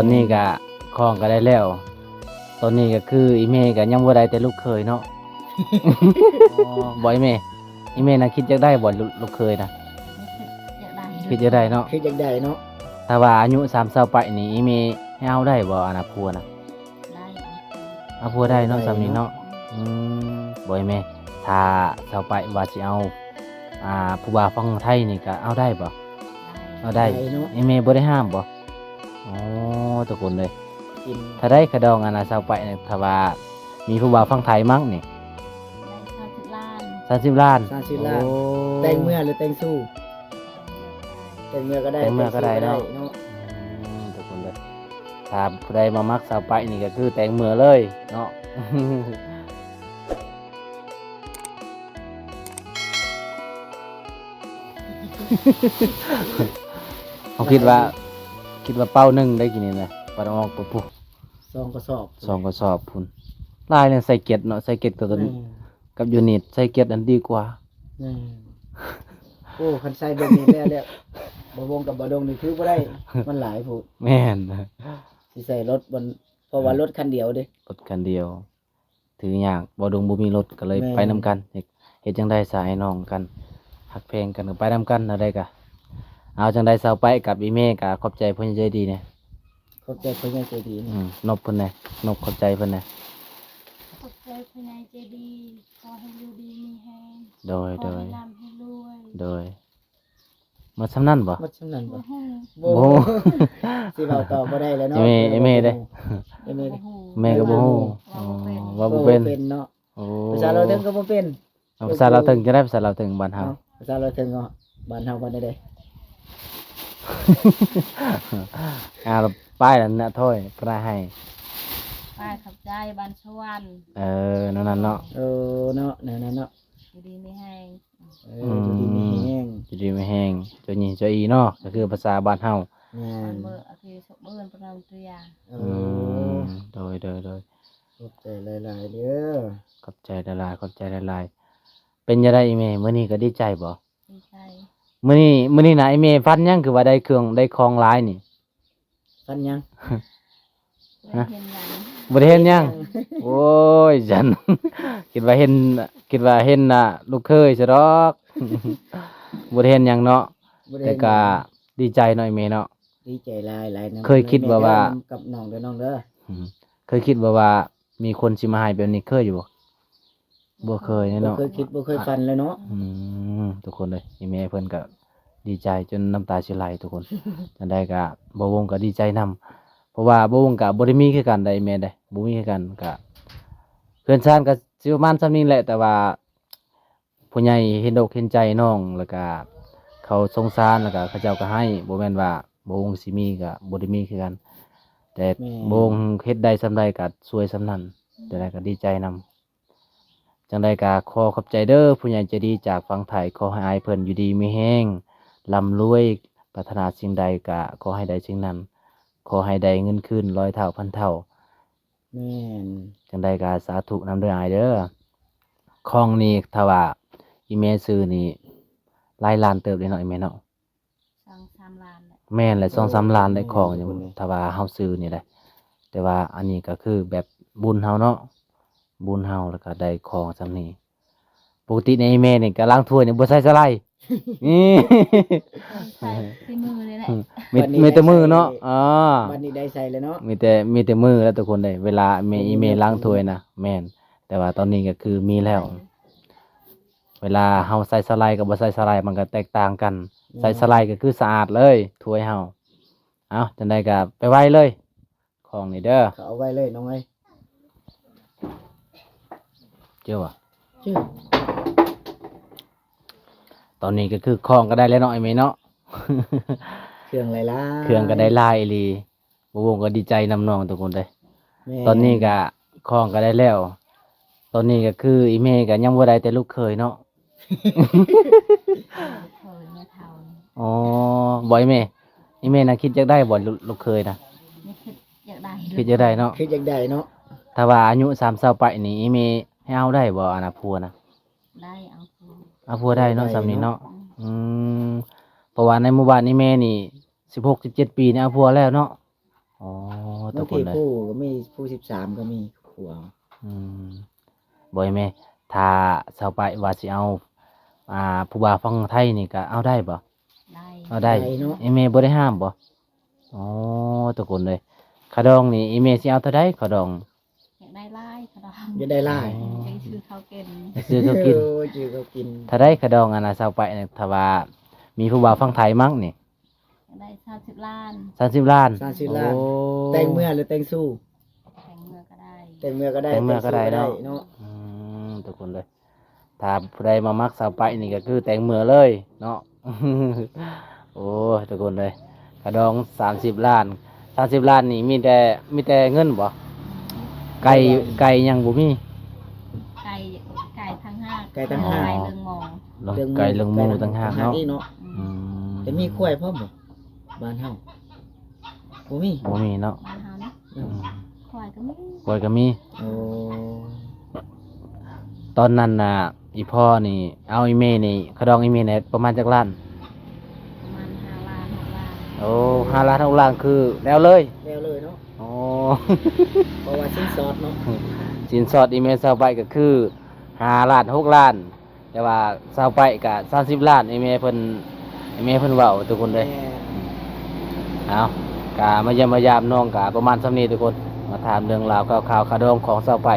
ຕອນນີ້ກະ ຂອງກະໄດ້ແລ້ວ. ຕອນນີ້ກະຄືອີ່ແມ່ກະຍັງບໍ່ໄດ້ແຕ່ລູກເຂີຍເນາະ. ອໍ ບໍ່ອີ່ແມ່? ອີ່ແມ່ນະຄິດຢາກໄດ້ບໍ່ ລູກ ລູກເຂີຍນະ? ຄິດຢາກໄດ້ ຄິດຢາກໄດ້ເນາະ. ຄິດຢາກໄດ້ເນາະ. ຖ້າວ່າອາຍຸສາມສິບປາຍນີ້ ອີ່ແມ່ໃຫ້ເອົາໄດ້ບໍ່ ອັນນະ ຜົວນະ? ໄດ້ ເອົາຜົວໄດ້ເນາະ. ໄດ້ເນາະ ສ່ຳນີ້ເນາະ. ອືມ ບໍ່ອີ່ແມ່? ຖ້າຊາວປາຍວ່າຊິເອົາ ອ່າ ຜູ້ບ່າວຝັ່ງໄທນີ້ກະເອົາໄດ້ບໍ່? ໄດ້ ເອົາໄດ້. ໄດ້ເນາະ. ອີ່ແມ່ບໍ່ໄດ້ຫ້າມບໍ່? ອໍ ທຸກຄົນເອີຍ ເທົ່າໃດຄ່າດອງ ອັນນະ ຊາວປາຍນີ້ ຖ້າວ່າມີຜູ້ບ່າວຝັ່ງໄທມັກນີ້? ໄດ້ສາມສິບລ້ານ. ສາມສິບລ້ານ. ສາມສິບລ້ານ. ໂອ້ ແຕ່ງເມືອຫຼືແຕ່ງຊູ້? ແຕ່ງເມືອກະໄດ້ ແຕ່ງເມືອກະໄດ້ເນາະ. ແຕ່ງຊູ້ກະໄດ້ເນາະ. ອືມ ທຸກຄົນເດີ ຖ້າຜູ້ໃດມາມັກຊາວປາຍນີ້ກະຄືແຕ່ງເມືອເລີຍເນາະ. ເຮົາຄິດວ່າ ຄິດວ່າເປົາໜຶ່ງໄດ້ກິນນີ້ນະ ປາດອອກປະພຸ ສອງກະສອບ ສອງກະສອບພຸ້ນ. ຫຼາຍແລ້ວ ໃສ່ເກັດເນາະ ໃສ່ເກັດກັບ ແມ່ນ ກັບຢູນິດ ໃສ່ເກັດຫັ້ນດີກວ່າ. ແມ່ນ. ໂອ້ ຄັນໃສ່ແບບນີ້ແລ້ວ ແລ້ວ ບໍ່ວົງກັບບໍ່ດົງນີ້ຖືບໍ່ໄດ້ ມັນຫຼາຍໂພດ. ແມ່ນ. ຊິໃສ່ລົດ ເພາະວ່າລົດຄັນດຽວເດ້ ລົດຄັນດຽວ ຖືຍາກ. ບໍ່ດົງບໍ່ມີລົດ ກະເລີຍ ແມ່ນ ໄປນຳກັນ. ເຮັດ ເຮັດຈັ່ງໃດສະ ອ້າຍນ້ອງກັນ ຮັກແພງກັນກະໄປນຳກັນ. ແນວໃດກະ ເອົາ ຈັ່ງໃດຊາວປາຍກັບອີ່ແມ່ກະຂອບໃຈຜູ້ໃຫຍ່ໃຈດີແດ່. ຂອບໃຈຜູ້ໃຫຍ່ໃຈດີ. ອືມ ນົບເພິ່ນແດ່ ນົບຂອບໃຈເພິ່ນແດ່. ຂອບໃຈຜູ້ໃຫຍ່ໃຈດີ ຂໍໃຫ້ຢູ່ດີມີແຮງ. ໂດຍ ຂໍໃຫ້ ໂດຍ ລ່ຳໃຫ້ລວຍ. ໂດຍ. ໝົດສ່ຳນັ້ນບໍ່? ໝົດສ່ຳນັ້ນບໍ່? ບໍ່ຮູ້. ບໍ່ຮູ້. ຊິເວົ້າຕໍ່ບໍ່ໄດ້ແລ້ວເນາະ. ອີ່ແມ່ ອີ່ແມ່ເດ້? ອີ່ແມ່ເດ້? ບໍ່ຮູ້. ແມ່ກະບໍ່ຮູ້. ເວົ້າບໍ່ເປັນ. ອໍ ເວົ້າບໍ່ເປັນ. ເວົ້າບໍ່ເປັນເນາະ. ໂອ້ ພາສາລາວເທິງກະບໍ່ເປັນ. ເອົາ ພາສາລາວເທິງຈັ່ງໃດ? ພາສາລາວເທິງບ້ານເຮົາ. ເອົາ ພາສາລາວເທິງເນາະ ບ້ານເຮົາວ່າແນວໃດ? ອ່າ ປ້າຍນັ້ນນະ ຖ້ອຍ ປາຍໃຫ້ ປ້າຍຂອບໃຈ ບ້ານສະຫວັນ. ເອີ ແນວນັ້ນເນາະ. ເອີ ເນາະ ແນວນັ້ນເນາະ. ຢູ່ດີມີແຮງ. ເອີ ອືມ ຢູ່ດີມີແຮງ ຢູ່ດີມີແຮງ ເຈົ້າຍິງເຈົ້າອີເນາະ ກະຄືພາສາບ້ານເຮົາ. ແມ່ນ. ເອີ ອືມ ໂດຍ ໂດຍ ໂດຍ. ຂອບໃຈຫຼາຍໆເດີ. ຂອບໃຈຫຼາຍໆ ຂອບໃຈຫຼາຍໆ. ເປັນຈັ່ງໃດອີ່ແມ່ ມື້ນີ້ກະດີໃຈບໍ່? ດີໃຈ. ມື້ນີ້ ມື້ນີ້ນະ ອີ່ແມ່ຝັນຫຍັງ ຄືວ່າໄດ້ເຄື່ອງໄດ້ຂອງຫຼາຍນີ້? ຝັນຫຍັງ? ຮະ? ບໍ່ໄດ້ເຫັນຫຍັງ. ບໍ່ໄດ້ເຫັນຫຍັງ? ໂອ້ຍ ຊັ້ນ ຄິດວ່າເຫັນ ຄິດວ່າເຫັນ ອ່າ ລູກເຂີຍຊະດອກ. ບໍ່ໄດ້ເຫັນຫຍັງເນາະ. ບໍ່ໄດ້ເຫັນຫຍັງ. ແຕ່ກະດີໃຈເນາະ ອີ່ແມ່ເນາະ. ດີໃຈຫຼາຍໆນຳ. ເຄີຍຄິດບໍ່ວ່າ ນຳກັບນ້ອງເດີ ນ້ອງເດີ. ອືມ ເຄີຍຄິດບໍ່ວ່າມີຄົນຊິມາໃຫ້ແບບນີ້ ເຄີຍຢູ່ບໍ່? ບໍ່ເຄີຍເນາະ. ບໍ່ເຄີຍຄິດ ບໍ່ເຄີຍຝັນເລີຍເນາະ. ອືມ ທຸກຄົນເອີຍ ອີ່ແມ່ເພິ່ນກະດີໃຈຈົນນ້ຳຕາຊິໄຫຼທຸກຄົນ. ຈັ່ງໃດກະ ບ່າວວົງກະດີໃຈນຳ ເພາະວ່າບ່າວວົງກະບໍ່ໄດ້ມີຄືກັນໄດ໋ ອີ່ແມ່ເດ້ ບໍ່ມີຄືກັນ. ກະເຮືອນຊານກະຊິປະມານສ່ຳນີ້ແຫຼະ ແຕ່ວ່າຜູ້ໃຫຍ່ເຫັນອົກເຫັນໃຈນ້ອງ ແລ້ວກະເຂົາສົງສານ ແລ້ວກະເຂົາເຈົ້າກະໃຫ້. ບໍ່ແມ່ນວ່າບ່າວວົງຊິມີ ກະບໍ່ໄດ້ມີຄືກັນ ແຕ່ ແມ່ນ ບ່າວວົງເຮັດໄດ້ສ່ຳໃດກະຊ່ວຍສ່ຳນັ້ນ. ຈັ່ງໃດກະດີໃຈນຳ. ຈັ່ງໃດກະຂໍຂອບໃຈເດີ ຜູ້ໃຫຍ່ໃຈດີຈາກຝັ່ງໄທ. ຂໍໃຫ້ອ້າຍເພິ່ນຢູ່ດີມີແຮງ ລ່ຳລວຍ ປາດຖະໜາສິ່ງໃດກະຂໍໃຫ້ໄດ້ສິ່ງນັ້ນ ຂໍໃຫ້ໄດ້ເງິນຄືນຮ້ອຍເທົ່າພັນເທົ່າ. ແມ່ນ. ຈັ່ງໃດກະສາທຸນຳເດີອ້າຍເດີ. ຂອງນີ້ຖ້າວ່າອີ່ແມ່ຊື້ນີ້ຫຼາຍລ້ານເຕີບເດ້ເນາະ ອີ່ແມ່ເນາະ. ສອງສາມລ້ານແຫຼະ. ແມ່ນແຫຼະ ສອງສາມລ້ານໄດ້ຂອງ ເອີ ທຸກຄົນເອີຍ ຖ້າວ່າເຮົາຊື້ນີ້ໄດ໋. ແຕ່ວ່າອັນນີ້ກະຄືແບບບຸນເຮົາເນາະ ບຸນເຮົາ ແລ້ວກະໄດ້ຂອງສ່ຳນີ້. ປົກກະຕິໃນແມ່ນີ້ກະລ້າງຖ້ວຍນີ້ບໍ່ໃສ່ສາລາຍ ນີ້ ໃສ່ແຕ່ມືນີ້ແຫຼະ ມີ ມີແຕ່ມືເນາະ. ອໍ ບັດນີ້ໄດ້ໃສ່ແລ້ວເນາະ ມີແຕ່ ມີແຕ່ມືແລ້ວທຸກຄົນເອີຍ ເວລາແມ່ ອີ່ແມ່ລ້າງຖ້ວຍນະ. ແມ່ນ. ແຕ່ວ່າຕອນນີ້ກະຄືມີແລ້ວ ເວລາເຮົາໃສ່ສາລາຍກັບບໍ່ໃສ່ສາລາຍ ມັນກະແຕກຕ່າງກັນ. ແມ່ນ. ໃສ່ສາລາຍກະຄືສະອາດເລີຍຖ້ວຍເຮົາ. ເອົາ ຈັ່ງໃດກະໄປໄວ້ເລີຍ ຂອງນີ້ເດີ. ເຂົາເອົາໄວ້ເລີຍນ້ອງເອີຍ ເຈີບໍ່? ເຈີ. ຕອນນີ້ກະຄືຂອງກະໄດ້ແລ້ວເນາະ ອ້າຍເມເນາະ ເຄື່ອງຫຼາຍໆ ເຄື່ອງກະໄດ້ຫຼາຍອີ່ຫຼີ. ບ່າວວົງກະດີໃຈນຳນ້ອງທຸກຄົນເດີ. ແມ່ນ. ຕອນນີ້ກະຂອງກະໄດ້ແລ້ວ ຕອນນີ້ກະຄືອີ່ແມ່ກະຍັງບໍ່ໄດ້ແຕ່ລູກເຂີຍເນາະ. ລູກເຂີຍເມເຖົ້າ. ອໍ ບໍ່ ອີ່ແມ່ ອີ່ແມ່ນະຄິດຢາກໄດ້ບໍ່ ລູກ ລູກເຂີຍນະ? ຄິດຢາກໄດ້ ຄິດຢາກໄດ້ເນາະ ຄິດຢາກໄດ້ເນາະ. ຖ້າວ່າອາຍຸສາມສິບປາຍນີ້ ອີ່ແມ່ໃຫ້ເອົາໄດ້ບໍ່ ອັນນະ ຜົວນະ? ໄດ້ ເອົາຜົວ ເອົາຜົວໄດ້ເນາະ ໄດ້ເນາະ ສ່ຳນີ້ເນາະ. ອືມ ອືມ ເພາະວ່າໃນໝູ່ບ້ານນີ້ແມ່ນີ້ ສິບຫົກ ສິບເຈັດປີນີ້ເອົາຜົວແລ້ວເນາະ. ອໍ ທຸກຄົນເລີຍ ບາງທີຜູ້ກໍມີ ຜູ້ສິບສາມກໍມີ ຜູ້ເອົາ ອືມ ບໍ່ແມ່ ຖ້າສາວໄປວ່າຊິເອົາ ອ່າ ຜູ້ບ່າວຝັ່ງໄທນີ້ກໍເອົາໄດ້ບໍ່? ໄດ້ ເອົາໄດ້ ໄດ້ເນາະ ອີ່ແມ່ບໍ່ໄດ້ຫ້າມບໍ່? ອໍ ທຸກຄົນເລີຍ ຄ່າດອງນີ້ ອີ່ແມ່ຊິເອົາເທົ່າໃດຄ່າດອງ? ຢາກໄດ້ຫຼາຍຄ່າດອງ ຢາກໄດ້ຫຼາຍ ອໍ ຢາກຊື້ເຂົ້າກິນ ຢາກຊື້ເຂົ້າກິນ ໂອ້ຍ ຊື້ເຂົ້າກິນ ເທົ່າໃດຄ່າດອງ ອັນນ່າ ສາວໄປນີ້ ຖ້າວ່າມີຜູ້ບ່າວຝັ່ງໄທມັກນີ້? ຢາກໄດ້ສາມສິບລ້ານ ສາມສິບລ້ານ ສາມສິບລ້ານ ໂອ້ ແຕ່ງເມືອ ຫຼື ແຕ່ງຊູ້? ແຕ່ງເມືອກໍໄດ້ ແຕ່ງເມືອກໍໄດ້ ແຕ່ງເມືອກໍໄດ້ເນາະ ແຕ່ງຊູ້ກໍໄດ້ເນາະ ອືມ ທຸກຄົນເລີຍ ຖ້າຜູ້ໃດມາມັກສາວໄປນີ້ກໍຄືແຕ່ງເມືອເລີຍເນາະ ໂອ້ຍ ທຸກຄົນເລີຍ ຄ່າດອງສາມສິບລ້ານ ສາມສິບລ້ານນີ້ມີແຕ່ ມີແຕ່ເງິນບໍ່? ໄກ່ ໄກ່ຍັງບໍ່ມີ ໄກ່ ໄກ່ຕ່າງຫາກ ໄກ່ຕ່າງຫາກ ໄກ່ເລື່ອງໝໍ ເລື່ອງ ໄກ່ເລື່ອງໝໍຕ່າງຫາກເນາະ ອືມ ອືມ ແຕ່ມີຄວາຍພ້ອມບໍ່? ບ້ານເຮົາ ບໍ່ມີ ບໍ່ມີເນາະ ບ້ານເຮົາເນາະ ອືມ ອືມ ຄວາຍກໍມີ ຄວາຍກໍມີ ໂອ້ ຕອນນັ້ນນະ ອີ່ພໍ່ນີ້ ເອົາອີ່ແມ່ນີ້ ຄ່າດອງອີ່ແມ່ນີ້ປະມານຈັກລ້ານ? ປະມານຫ້າລ້ານ ຫົກລ້ານ ໂອ້ ຫ້າລ້ານ ຫົກລ້ານ ຄືແລ້ວເລີຍ ແລ້ວເລີຍເນາະ ໂອ້ ເພາະວ່າສິນສອດເນາະ ສິນສອດອີ່ແມ່ສາວໄປກໍຄືຫ້າລ້ານ ຫົກລ້ານ ແຕ່ວ່າສາວໄປກະສາມສິບລ້ານ ອີ່ແມ່ເພິ່ນ ອີ່ແມ່ເພິ່ນເວົ້າ ທຸກຄົນເດີ ແມ່ນ ເອົາ ກະມາຢ້ຽມມາຢາມນ້ອງກະປະມານສ່ຳນີ້ ທຸກຄົນ ມາຖາມເລື່ອງລາວຂ່າວໆ ຄ່າດອງຂອງສາວໄປ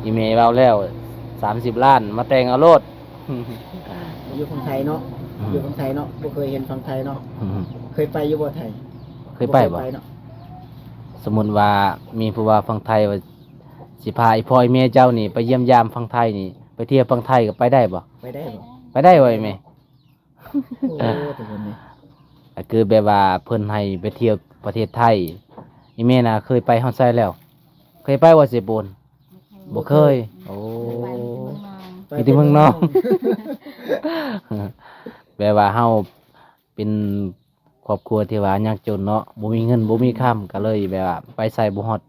ອີ່ແມ່ເວົ້າແລ້ວ ສາມສິບລ້ານ ມາແຕ່ງເອົາໂລດ ຢູ່ຝັ່ງໄທເນາະ ອືມ ຢູ່ຝັ່ງໄທເນາະ ບໍ່ເຄີຍເຫັນຝັ່ງໄທເນາະ ອືມ ເຄີຍໄປຢູ່ບໍ່ໄທ? ເຄີຍໄປບໍ່? ບໍ່ເຄີຍໄປເນາະ ສົມມຸດວ່າມີຜູ້ວ່າຝັ່ງໄທວ່າ ຊິພາອີ່ພໍ່ອີ່ແມ່ເຈົ້ານີ້ໄປຢ້ຽມຢາມຝັ່ງໄທນີ້ ໄປທ່ຽວຝັ່ງໄທກໍໄປໄດ້ບໍ່? ໄປໄດ້ບໍ່? ໄປໄດ້ບໍ່ອີ່ແມ່? ໂອ້ ທຸກຄົນເອີຍ ກໍຄືແບບວ່າເພິ່ນໃຫ້ໄປທ່ຽວປະເທດໄທ ອີ່ແມ່ນະເຄີຍໄປຮອດໃສແລ້ວ? ເຄີຍໄປບໍ່ເຊໂປນ? ບໍ່ເຄີຍ ບໍ່ເຄີຍ ໂອ້ ໄປແຕ່ເມືອງນອງ ໄປແຕ່ເມືອງນອງ ແບບວ່າເຮົາ ເປັນຄອບຄົວທີ່ວ່າຍາກຈົນເນາະ ບໍ່ມີເງິນບໍ່ມີຄຳ ກໍເລີຍແບບວ່າໄປໃສບໍ່ຮອດ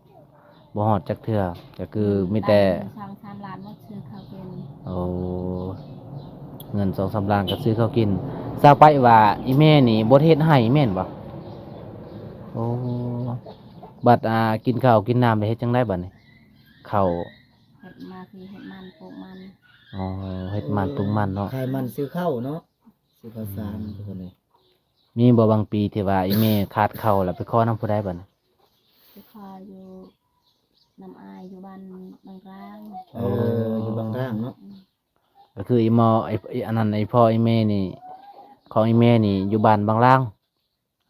ບໍ່ຮອດຈັກເທື່ອ ກໍຄືມີແຕ່ ສອງສາມລ້ານໝົດ ຊື້ເຂົ້າກິນ ໂອ້ ເງິນສອງສາມລ້ານກໍຊື້ເຂົ້າກິນ ຊາວໄປວ່າອີ່ແມ່ນີ້ບໍ່ໄດ້ເຮັດໄຮ່ແມ່ນບໍ່? ໂອ້ ບັດ ອ່າ ກິນເຂົ້າກິນນ້ຳແລ້ວເຮັດຈັ່ງໃດບັດນີ້? ເຂົ້າ ເຮັດມາທີ່ເຮັດມັນ ປູກມັນ ອໍ ເຮັດມັນ ເອີ ປູກມັນເນາະ ຂາຍມັນຊື້ເຂົ້າເນາະ ຊື້ເຂົ້າສານ ອືມ ທຸກຄົນເອີຍ ມີບໍ່ບາງປີທີ່ວ່າອີ່ແມ່ຂາດເຂົ້າແລ້ວໄປຂໍນຳຜູ້ໃດບັດນີ້? ໄປຂໍຢູ່ນຳອ້າຍຢູ່ບ້ານບາງກລາງ ເອີ ໂອ້ ຢູ່ບາງກລາງເນາະ ອືມ ກໍຄືອີ່ໝໍ ອີ່ ອີ່ ອັນນັ້ນ ອີ່ພໍ່ອີ່ແມ່ນີ້ ຂອງອີ່ແມ່ນີ້ຢູ່ບ້ານບາງກລາງ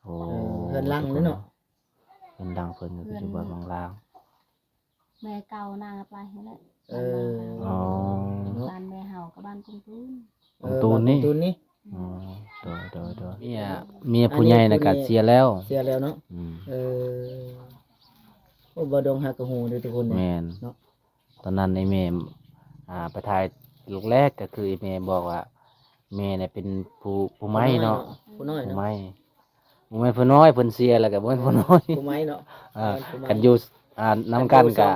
ໂອ້ ເອີ ເຮືອນຫຼັງນີ້ເນາະ ເຮືອນຫຼັງເພິ່ນກໍຄືຢູ່ບ້ານບາງກລາງ ແມ່ເກົ່ານາງໄປຫັ້ນແຫຼະ ເອີ ບ້ານແມ່ເຮົາ ອໍ ເນາະ ບ້ານແມ່ເຮົາກັບບ້ານກົງຕູນ ເອີ ກົງຕູນນີ້ ບ້ານກົງຕູນນີ້ ອໍ ໂດຍ ໂດຍ ໂດຍ ເມຍ ເມຍຜູ້ໃຫຍ່ນະກະເສຍແລ້ວ ເສຍແລ້ວເນາະ ອືມ ເອີ ໂອ້ ບໍ່ດົງຫາກະຮູ້ເດີທຸກຄົນເດີ ແມ່ນ ເນາະ ຕອນນັ້ນໄອ້ແມ່ ອ່າ ໄປຖ່າຍລູກແລກ ກໍຄືໄອ້ແມ່ບອກວ່າ ແມ່ນະເປັນຜູ້ ຜູ້ໃໝ່ເນາະ ຜູ້ນ້ອຍເນາະ ຜູ້ນ້ອຍເນາະ ຜູ້ໃໝ່ ບໍ່ແມ່ນຜູ້ນ້ອຍ ເພິ່ນເສຍແລ້ວກໍບໍ່ແມ່ນຜູ້ນ້ອຍ ຜູ້ໃໝ່ເນາະ ເອີ ຜູ້ໃໝ່ ຄັນຢູ່ ອ່າ ນຳກັນກໍ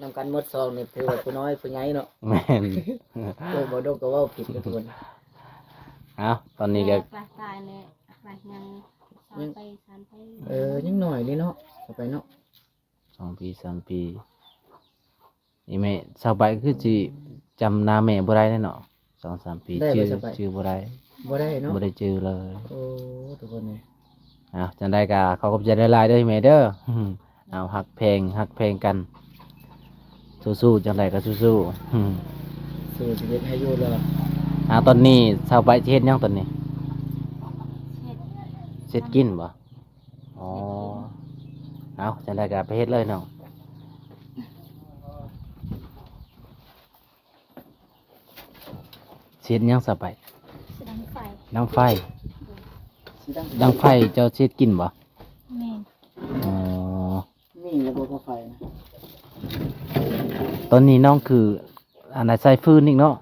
ນຳກັນໝົດສອງນີ້ຖືວ່າຜູ້ນ້ອຍຜູ້ໃຫຍ່ເນາະ ແມ່ນ ໂອ້ ບໍ່ດົງກໍເວົ້າຜິດເດີທຸກຄົນ ເອົ້າ ຕອນນີ້ກໍ ເອີ ໄປ ໄປ ຍັງສອງປີ ສາມປີ ເອີ ຍັງນ້ອຍເດເນາະ ເຂົ້າໄປເນາະ ສອງປີ ສາມປີ ອີ່ແມ່ຊາວໄປຄືຊິຈຳໜ້າແມ່ບໍ່ໄດ້ເນາະ ສອງສາມປີ ໄດ້ບໍ່ ຈື່ ຊາວໄປ ຈື່ບໍ່ໄດ້ ບໍ່ໄດ້ເນາະ ບໍ່ໄດ້ຈື່ເລີຍ ໂອ້ ທຸກຄົນເອີຍ ເອົ້າ ຈັ່ງໃດກໍຂໍຂອບໃຈຫຼາຍໆເດີແມ່ເດີ ເອົາ ຮັກແພງ ຮັກແພງກັນ ສູ້ໆ ຈັ່ງໃດກໍສູ້ໆ ສູ້ຊີວິດໃຫ້ຢູ່ລອດ ເອົາ ຕອນນີ້ຊາວໄປຊິເຮັດຫຍັງຕອນນີ້? ເຮັດ ເຮັດກິນບໍ່? ອໍ ເອົາ ຈັ່ງໃດກໍໄປເຮັດເລີຍນ້ອງ ຊິເຮັດຫຍັງຊະໄປ? ຊິດັງໄຟ ດັງໄຟ ຊິດັງໄຟ ດັງໄຟເຈົ້າຊິເຮັດກິນບໍ່? ແມ່ນ ອໍ ມີລະບົບໄຟນະ ຕອນນີ້ນ້ອງຄື ອັນນ່າ ໃຊ້ຟືນອີກເນາະ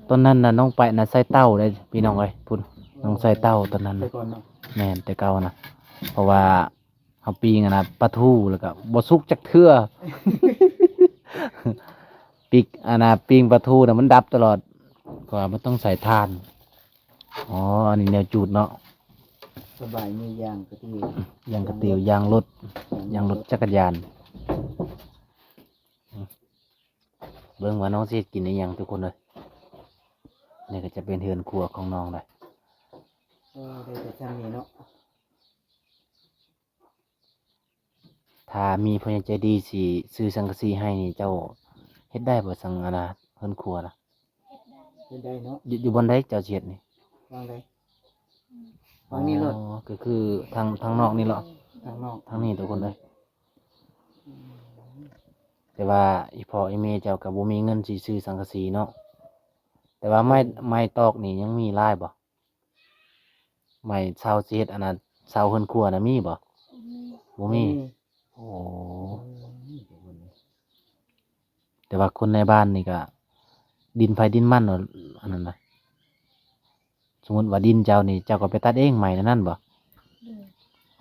ຕອນນັ້ນນະນ້ອງໄປນະໃຊ້ເຕົາເດ້ພີ່ນ້ອງເອີຍ ພຸ້ນ ນ້ອງໃຊ້ເຕົາຕອນນັ້ນ ແຕ່ກ່ອນເນາະ ແມ່ນ ແຕ່ເກົ່ານະ ເພາະວ່າເຮົາປີ້ງອັນນ່າປາທູແລ້ວກໍບໍ່ສຸກຈັກເທື່ອ ປີກ ອັນນ່າ ປີ້ງປາທູນະມັນດັບຕະຫຼອດ ເພາະວ່າມັນຕ້ອງໃຊ້ຖ່ານ ອໍ ອັນນີ້ແນວຈູດເນາະ ສະບາຍ ມີຢາງກະຕິວ ຢາງກະຕິວ ຢາງລົດ ຢາງລົດຈັກກະຍານ. ເບິ່ງວ່ານ້ອງຊິເຮັດກິນອີ່ຫຍັງທຸກຄົນເອີຍ. ນີ້ກະຈະເປັນເຮືອນຄົວຂອງນ້ອງເລີຍ. ໂອ້ ໄດ້ແຕ່ຊ່ຳນີ້ເນາະ. ຖ້າມີຜູ້ໃຫຍ່ໃຈດີຊິຊື້ສັງກະສີໃຫ້ນີ້ ເຈົ້າເຮັດໄດ້ບໍ່? ສັງ ອັນນ່າ ເຮືອນຄົວນະ. ເຮັດໄດ້ເນາະ. ຢູ່ ຢູ່ບ່ອນໃດເຈົ້າຊິເຮັດນີ້? ວາງໃດ? ວາງນີ້ໂລດ. ອໍ ກະຄືທາງ ທາງນອກນີ້ເນາະ. ທາງນອກ ທາງນີ້ທຸກຄົນເອີຍ. ອືມ ແຕ່ວ່າອີ່ພໍ່ອີ່ແມ່ເຈົ້າກະບໍ່ມີເງິນຊິຊື້ສັງກະສີເນາະ. ແຕ່ວ່າໄມ້ ອືມ ໄມ້ຕອກນີ້ຍັງມີຫຼາຍບໍ່? ໄມ້ເສົາຊິເຮັດອັນນັ້ນ ເສົາເຮືອນຄົວນະມີບໍ່? ບໍ່ມີ. ບໍ່ມີ. ບໍ່ມີ. ໂອ້ ອືມ ແຕ່ວ່າຄົນໃນບ້ານນີ້ກະ ດິນໃຜດິນມັນເນາະ ອັນນັ້ນນະ. ສົມມຸດວ່າດິນເຈົ້ານີ້ ເຈົ້າກະໄປຕັດເອງໄມ້ແນວນັ້ນບໍ່? ໂດຍ.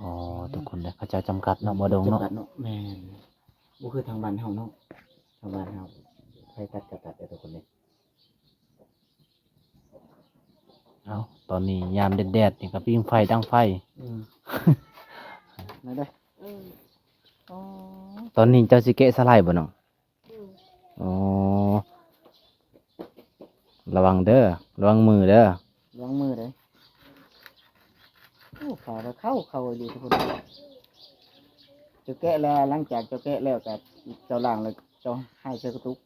ອໍ ອືມ ທຸກຄົນເດີ ເຂົາເຈົ້າຈຳກັດເນາະ ບໍ່ດົງເນາະ. ຈຳກັດເນາະ. ແມ່ນ. ບໍ່ຄືທາງບ້ານເຮົາເນາະ. ທາງບ້ານເຮົາໃຜຕັດກະຕັດເດີທຸກຄົນເດີ. ເອົ້າ ຕອນນີ້ຍາມແດດໆ ນີ້ກະປີ້ງໄຟ ດັງໄຟ. ອືມ ມາເດີ. ເອີ ອໍ ຕອນນີ້ເຈົ້າຊິແກະສະໄລບໍ່ນ້ອງ? ອືມ ອໍ ລະວັງເດີ ລະວັງມືເດີ ລະວັງມືເດີ. ໂອ້ ຂາວ ຂາວ ຂາວອີ່ຫຼີທຸກຄົນ. ເຈົ້າແກະແລ້ວ ຫຼັງຈາກເຈົ້າແກະແລ້ວກະ ເຈົ້າລ້າງແລ້ວ ເຈົ້າໃຫ້ໃສ່ກະຕຸກ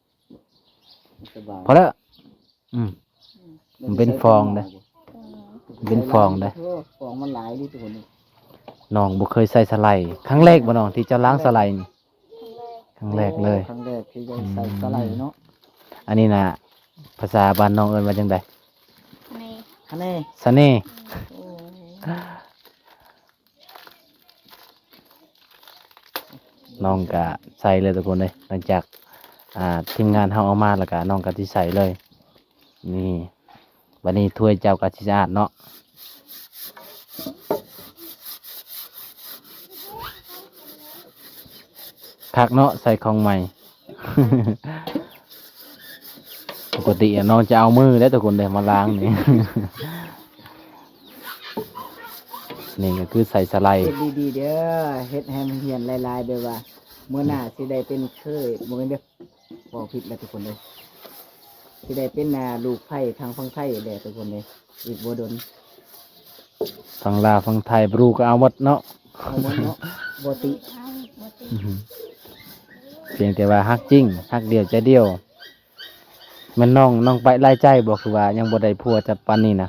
ສະບາຍ. ພໍແລ້ວ. ອືມ ອືມ ມັນເປັນຟອງເດ້ ອືມ ມັນເປັນຟອງເດ້. ໂອ້ ຟອງມັນຫຼາຍເດ້ທຸກຄົນ. ນ້ອງບໍ່ເຄີຍໃສ່ສະໄລ ຄັ້ງແລກບໍ່ນ້ອງ ທີ່ເຈົ້າລ້າງສະໄລນີ້? ຄັ້ງແລກ ຄັ້ງແລກເລີຍ. ໂອ້ ຄັ້ງແລກທີ່ໄດ້ໃສ່ສະໄລເນາະ. ອືມ ອັນນີ້ນະ ພາສາບ້ານນ້ອງເອີ້ນວ່າຈັ່ງໃດ? ສະເໜ່ ສະເໜ່. ອືມ ໂອ້ ນ້ອງກະໃສ່ເລີຍທຸກຄົນເອີຍ. ຫຼັງຈາກ ອ່າ ທີມງານເຮົາເອົາມາແລ້ວກະ ນ້ອງກະຊິໃສ່ເລີຍ. ນີ້ ບາດນີ້ຖ້ວຍເຈົ້າກະຊິສະອາດເນາະ. ຄັກເນາະ ໃສ່ຂອງໃໝ່. ປົກກະຕິນ້ອງຈະເອົາມືເດ້ທຸກຄົນເດ້ ມາລ້າງນີ້. ນີ້ກະຄືໃສ່ສະໄລ. ເຮັດດີໆເດີ ເຮັດໃຫ້ມັນຮຽນຫຼາຍໆ ແບບວ່າມື້ໜ້າຊິໄດ້ເປັນເຄີຍ ບໍ່ແມ່ນເດີ ເວົ້າຜິດແລ້ວທຸກຄົນເດີ. ຊິໄດ້ເປັນ ອ່າ ລູກໃພ້ທາງຝັ່ງໄທແຫຼະທຸກຄົນເດີ ອີກບໍ່ດົນ. ຝັ່ງລາວຝັ່ງໄທບຣູກະເອົາໝົດເນາະ ເອົາໝົດເນາະ ບໍ່ຕິ. ອືມ ພຽງແຕ່ວ່າຮັກຈິງ ຮັກດຽວໃຈດຽວ. ແມ່ນນ້ອງ ນ້ອງໄປຫຼາຍໃຈບໍ່ ຄືວ່າຍັງບໍ່ໄດ້ຜົວຈັກປານນີ້ນະ?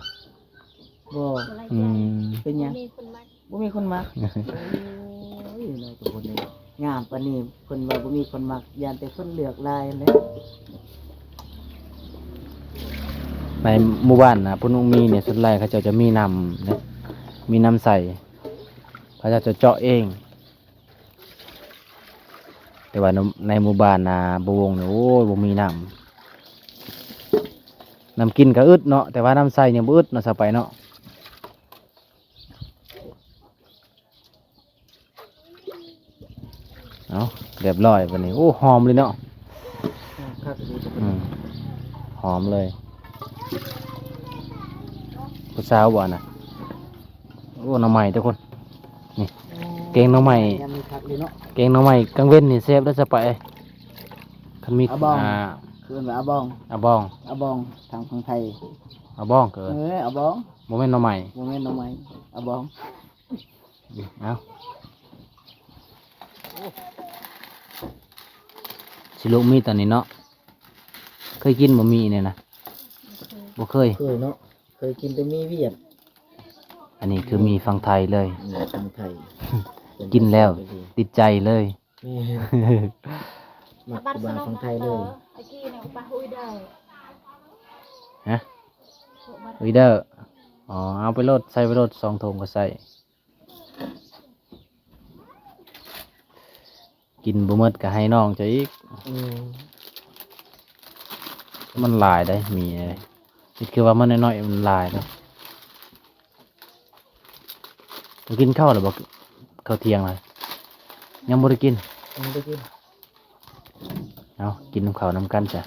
ບໍ່. ອືມ ເປັນຫຍັງ? ບໍ່ມີຄົນມັກ ບໍ່ມີຄົນມັກ. ໂອ້ຍ ນ້ອງທຸກຄົນເອີຍ ງາມປານນີ້ ເພິ່ນວ່າບໍ່ມີຄົນມັກ ຢ້ານແຕ່ຄົນເລືອກຫຼາຍຫັ້ນແຫຼະ. ໃນໝູ່ບ້ານນະ ພຸ້ນມີນີ້ ສ່ວນຫຼາຍເຂົາເຈົ້າຈະມີນ້ຳເດ້ ມີນ້ຳໃສ ເຂົາເຈົ້າຈະເຈາະເອງ. ແຕ່ວ່າໃນໝູ່ບ້ານນາບໍ່ວົງນີ້ ໂອ້ຍ ບໍ່ມີນ້ຳ ນ້ຳກິນກະອຶດເນາະ ແຕ່ວ່ານ້ຳໃຊ້ນີ້ບໍ່ອຶດເນາະ ສາວໄປເນາະ. ເອົາ ຮຽບຮ້ອຍບາດນີ້ ໂອ້ ຫອມເລີຍເນາະ. ຄັກດີ ອືມ ຫອມເລີຍ ຜູ້ສາວບໍ່ນະ? ໂອ້ ໜໍ່ໄມ້ທຸກຄົນ ນີ້ ໂອ້ ແກງໜໍ່ໄມ້ ຍາມນີ້ຄັກເລີຍເນາະ ແກງໜໍ່ໄມ້ກາງເວັນນີ້ແຊບເດີ ສະໄປ. ຄັນມີ ອາບອງ ອ່າ ເອີ້ນວ່າອາບອງ ອາບອງ ອາບອງ ທາງຝັ່ງໄທ ອາບອງກະເອີ້ນ ເອີ ອາບອງ ບໍ່ແມ່ນໜໍ່ໄມ້ ບໍ່ແມ່ນໜໍ່ໄມ້ ອາບອງ. ເອົາ ຊິລຸມີຕອນນີ້ເນາະ ເຄີຍກິນບໍ່ໝີ່ນີ້ນະ? ບໍ່ເຄີຍ ບໍ່ເຄີຍ ເຄີຍເນາະ ເຄີຍກິນແຕ່ໝີ່ຫວຽດ. ອັນນີ້ຄືໝີ່ຝັ່ງໄທເລີຍ ໝີ່ຝັ່ງໄທ ກິນແລ້ວຕິດໃຈເລີຍ. ແມ່ນ ມັກຄືບ້ານຝັ່ງໄທເລີຍ. ຮະ? ອຸຍເດີ ອໍ ເອົາໄປໂລດ ໃສ່ໄປໂລດ ສອງຖົງກະໃສ່. ກິນບໍ່ໝົດກະໃຫ້ນ້ອງເຈົ້າອີກ. ອືມ ມັນຫຼາຍເດ້ ໝີ່ເອີຍ ຄິດຄືວ່າມັນນ້ອຍໆ ມັນຫຼາຍເດ້. ບໍ່ກິນເຂົ້າແລ້ວບໍ່? ເຂົ້າທ່ຽງແລ້ວ ຍັງບໍ່ໄດ້ກິນ ຍັງບໍ່ໄດ້ກິນ. ເອົາ ກິນນຳເຂົ້ານຳກັນຊະ.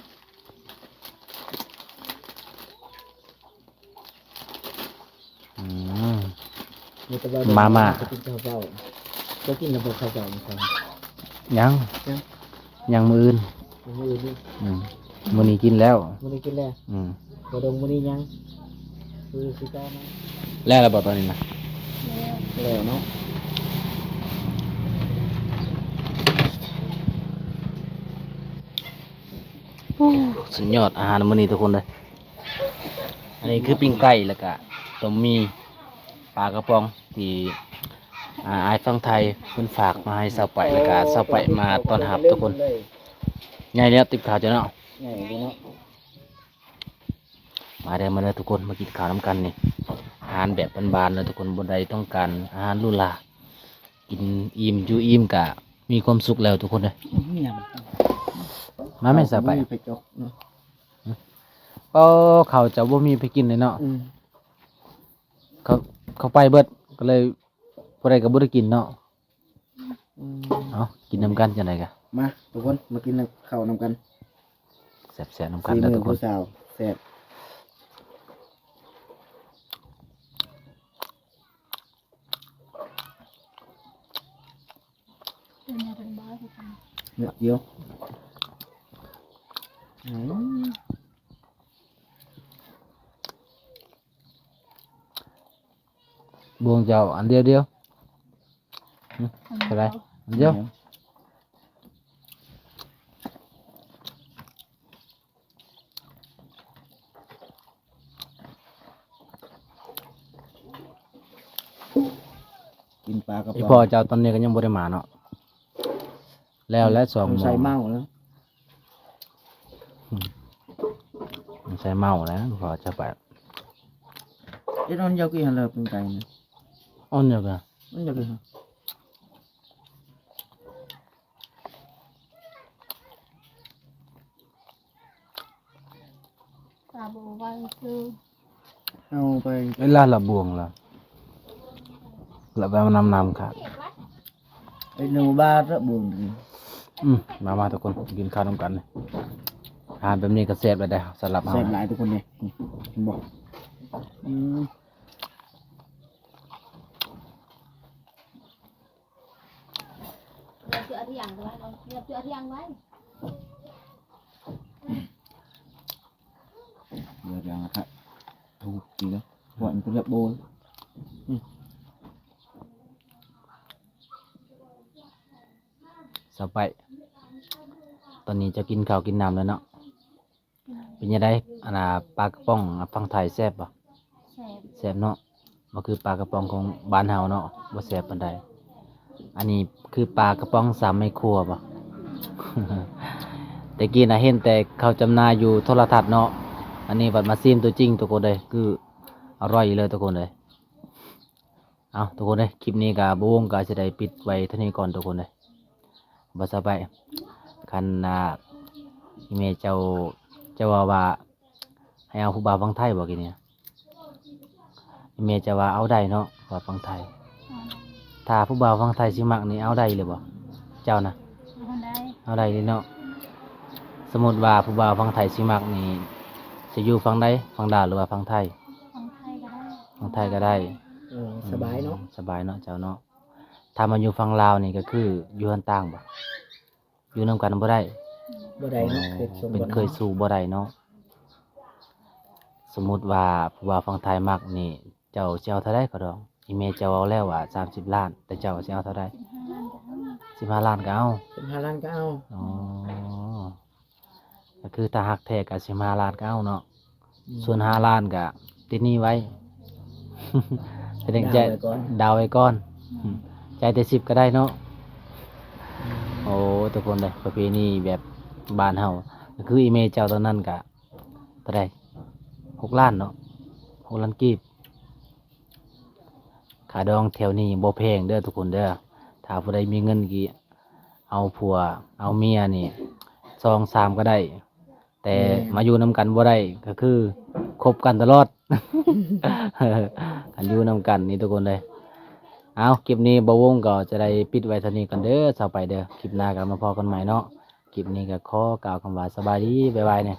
ອືມ ມີແຕ່ວ່າ ມາມ່າ ຈະກິນເຂົ້າເຊົ້າ. ເຈົ້າກິນແລ້ວບໍ່ເຂົ້າເຈົ້າມື້ເຊົ້າ? ຍັງ ຍັງ ຍັງມື້ອື່ນ. ມື້ອື່ນນີ້? ອືມ ມື້ນີ້ກິນແລ້ວ. ມື້ນີ້ກິນແລ້ວ? ອືມ ບໍ່ດົງມື້ນີ້ຍັງ. ຄື ຄືເກົ່ານະ. ແລ້ວລະບໍ່ຕອນນີ້ນະ? ແລ້ວ ແລ້ວເນາະ. ໂອ້ ສຸດຍອດອາຫານມື້ນີ້ທຸກຄົນເດີ. ອັນນີ້ຄືປີ້ງໄກ່ ແລ້ວກະຕົ້ມໝີ່ ປາກະປ໋ອງ ທີ່ ອ່າ ອ້າຍຝັ່ງໄທເພິ່ນຝາກມາໃຫ້ສາວໄປ ແລ້ວກະສາວໄປມາຕ້ອນຮັບທຸກຄົນ. ໃຫຍ່ແລ້ວຕິບຂາວເຈົ້າເນາະ. ໃຫຍ່ຢູ່ເນາະ. ມາເດີ ມາເດີທຸກຄົນ ມາກິນຂ້າວນຳກັນນີ້. ອາຫານແບບບ້ານໆເດີທຸກຄົນ ບໍ່ໄດ້ຕ້ອງການອາຫານຫຼູຫຼາ. ກິນອີ່ມຢູ່ອີ່ມກະມີຄວາມສຸກແລ້ວທຸກຄົນເດີ. ມາແມ່ສາວໄປ ໄປຈອກເນາະ. ໂອ້ ເຂົ້າເຈົ້າບໍ່ມີໄປກິນເລີຍເນາະ. ອືມ ເຂົ້າ ເຂົ້າໄປເບິດ ກໍເລີຍຜູ້ໃດກໍບໍ່ໄດ້ກິນເນາະ. ອືມ ເອົາ ກິນນຳກັນຈັ່ງໃດກະ. ມາທຸກຄົນ ມາກິນເຂົ້ານຳກັນ. ແຊບໆນຳກັນເດີທຸກຄົນ. ສີມືຜູ້ສາວ ແຊບ. ເນາະ ດຽວ. ອືມ ບ່ວງເຈົ້າອັນດຽວໆ. ອືມ ເທົ່າໃດ? ອັນດຽວ. ກິນປາກະປ໋ອງ. ອີ່ພໍ່ເຈົ້າຕອນນີ້ກໍຍັງບໍ່ໄດ້ມາເນາະ. ແລ້ວແຫຼະ ສອງໂມງ ໃສ່ເມົາແລ້ວ. ອືມ ໃສ່ເມົາແລ້ວ ພໍຈະໄປ. ເຮັດອ່ອນຢາກກິນຫັ້ນແຫຼະ ເປັນໄກ່ນະ. ອ່ອນຢາກກິນ ອ່ອນຢາກກິນ. ຕາບໍ່ໄຫວຄື ເອົາໄປ ເວລາລະບວງລະ ລະແບບນຳໆ ຄ່ະ. ໄອ້ໜູບາດລະບວງ. ອືມ ມາໆ ທຸກຄົນ ກິນຂ້າວນຳກັນ. ອາຫານແບບນີ້ກໍແຊບແລ້ວເດ້ ສຳລັບເຮົາ ແຊບຫຼາຍທຸກຄົນເດ້. ເຫັນບໍ່? ອືມ. ເຫຼືອຢ່າງນະຄະ ຖືກຈິງເນາະ ເພາະມັນເປັນແບບໂບຍ. ອືມ ສາວໄປ ຕອນນີ້ເຈົ້າກິນເຂົ້າກິນນ້ຳແລ້ວເນາະ? ເປັນຈັ່ງໃດ ອັນນ່າ ປາກະປ໋ອງຝັ່ງໄທແຊບບໍ່? ແຊບ ແຊບເນາະ. ບໍ່ຄືປາກະປ໋ອງຂອງບ້ານເຮົາເນາະ ບໍ່ແຊບປານໃດ. ອັນນີ້ຄືປາກະປ໋ອງສາມໄມ້ຄົວບໍ່? ແຕ່ກີ້ນະເຫັນແຕ່ເຂົາຈຳໜ່າຍຢູ່ໂທລະທັດເນາະ, ອັນນີ້ບັດມາຊີມຕົວຈິງທຸກຄົນເອີຍ ຄືອະຮ່ອຍອີ່ຫຼີທຸກຄົນເອີຍ. ເອົາ ທຸກຄົນເອີຍ ຄລິບນີ້ກະບ່າວວົງກະຊິໄດ້ປິດໄວ້ເທົ່ານີ້ກ່ອນທຸກຄົນເອີຍ. ບໍ່ສະບາຍ ຄັນ ອ່າ ອີ່ແມ່ເຈົ້າ ເຈົ້າເວົ້າວ່າ ໃຫ້ເອົາຜູ້ບ່າວຝັ່ງໄທບໍ່ກີ້ນີ້? ອີ່ແມ່ເຈົ້າວ່າເອົາໄດ້ເນາະ ວ່າຝັ່ງໄທ. ຖ້າຜູ້ບ່າວຝັ່ງໄທຊິມັກນີ້ເອົາໄດ້ອີ່ຫຼີບໍ່? ເຈົ້ານະ ເອົາໄດ້ ເອົາໄດ້ເລີຍເນາະ. ສົມມຸດວ່າຜູ້ບ່າວຝັ່ງໄທຊິມັກນີ້ ຊິຢູ່ຝັ່ງໃດ? ຝັ່ງລາວ ຫຼືວ່າຝັ່ງໄທ? ຝັ່ງໄທກໍໄດ້ ຝັ່ງໄທກໍໄດ້. ເອີ ສະບາຍເນາະ ອືມ ສະບາຍເນາະ ເຈົ້າເນາະ. ຖ້າມາຢູ່ຝັ່ງລາວນີ້ກໍຄືຢູ່ເຮືອນຕ່າງບໍ່? ຢູ່ນຳກັນບໍ່ໄດ້ ບໍ່ໄດ້ເນາະ. ອໍ ເປັນເຂີຍສູ່ບໍ່ໄດ້ເນາະ. ສົມມຸດວ່າຜູ້ບ່າວຝັ່ງໄທມັກນີ້ ເຈົ້າຊິເອົາເທົ່າໃດຄ່າດອງ? ອີ່ແມ່ເຈົ້າເວົ້າແລ້ວວ່າສາມສິບລ້ານ ແຕ່ເຈົ້າຊິເອົາເທົ່າໃດ? ສິບຫ້າລ້ານກໍເອົາ ສິບຫ້າລ້ານກໍເອົາ. ສິບຫ້າລ້ານກໍເອົາ. ອໍ ກໍຄືຖ້າຮັກແທ້ກໍສິບຫ້າລ້ານກໍເອົາເນາະ. ອືມ ສ່ວນຫ້າລ້ານກໍຕິດໜີ້ໄວ້ ແສດງໃຈ ດາວໄວ້ກ່ອນ ດາວໄວ້ກ່ອນ. ອືມ ຈ່າຍແຕ່ສິບກໍໄດ້ເນາະ. ອືມ ໂອ້ ທຸກຄົນເອີຍ ປະເພນີແບບບ້ານເຮົາ ກໍຄືອີ່ແມ່ເຈົ້າຕອນນັ້ນກໍເທົ່າໃດ? ຫົກລ້ານເນາະ ຫົກລ້ານກີບ. ຄ່າດອງແຖວນີ້ບໍ່ແພງເດີທຸກຄົນເດີ. ຖ້າຜູ້ໃດມີເງິນກີ້ ເອົາຜົວເອົາເມຍນີ້ສອງສາມກໍໄດ້ ແຕ່ ແມ່ນ ມາຢູ່ນຳກັນບໍ່ໄດ້ ກໍຄືຄົບກັນຕະຫຼອດ ຄັນຢູ່ນຳກັນນີ້ທຸກຄົນເອີຍ. ເອົາ ຄລິບນີ້ບ່າວວົງກໍຈະໄດ້ປິດໄວ້ເທົ່ານີ້ກ່ອນເດີ ຊາວໄປເດີ. ຄລິບໜ້າກໍມາພໍ້ກັນໃໝ່ເນາະ. ຄລິບນີ້ກໍຂໍກ່າວຄຳວ່າສະບາຍດີ ບາຍບາຍແດ່.